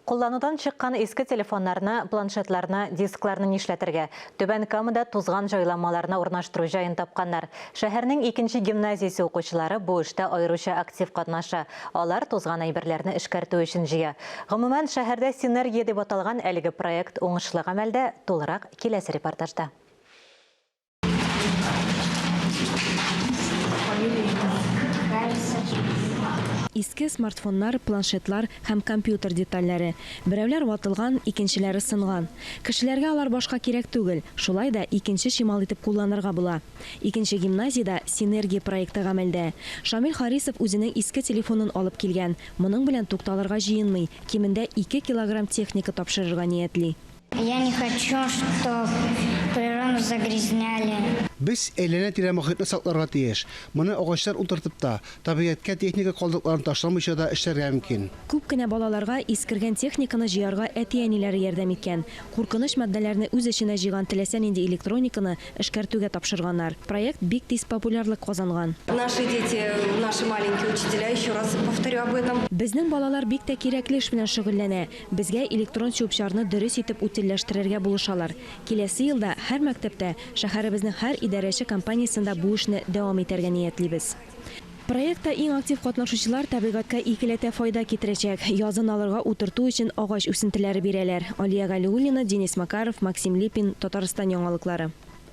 Кулланудан чыккан иске телефоннарны, планшетларны, дискларны нишләтергә? Түбән Камада тузган җайланмаларны урнаштыру җаен тапканнар. Шәһәрнең икенче гимназиясе укучылары бу эштә аеруча актив катнаша. Алар тузган әйберләрне эшкәртү өчен җыя. Гомумән, шәһәрдә Синергия дип аталган әлеге проект уңышлы гамәлдә, тулырак киләсе репортажда. Иске смартфоннар, планшетлар һәм компьютер детальләре. Берәүләр ватылган, икенчеләре сынган. Кешеләргә алар башка кирәк түгел, шулай да икенче чимал итеп кулланырга була. Икенче гимназиядә Синергия проекты гамәлдә. Шамил Харисов үзенең иске телефонын алып килгән. Моның белән тукталырга җыенмый, кимендә ике килограмм техника тапшырырга ниятли. Я не хочу, чтоб природу загрязняли. Без әйләнә-тирә мохитне сакларга тиеш. Моны агачлар утыртып та, табигатькә техника калдыкларын ташламыйча да эшләргә мөмкин. Күп кенә балаларга искергән техниканы җыярга әти-әниләре ярдәм иткән. Куркыныч матдәләрне үз эченә җыйган теләсә нинди электрониканы эшкәртүгә тапшырганнар. Проект бик тиз популярлык казанган. Наши дети, наши маленькие учителя, еще раз повторю об этом. Безнең балалар бик тә кирәкле эш белән шөгыльләнә. Безгә электрон чүп-чарны дөрес итеп утильләштерергә булышалар. Киләсе елда һәр мәктәптә, шәһәребезнең һәр идарәче компаниясендә бу эшне дәвам итәргә ниятлибез. Проектта иң актив катнашучылар табигатькә икеләтә файда китерәчәк, язын аларга утырту өчен агач үсентеләре бирәләр. Алия Галиуллина, Денис Макаров, Максим Липин, Татарстан яңалыклары.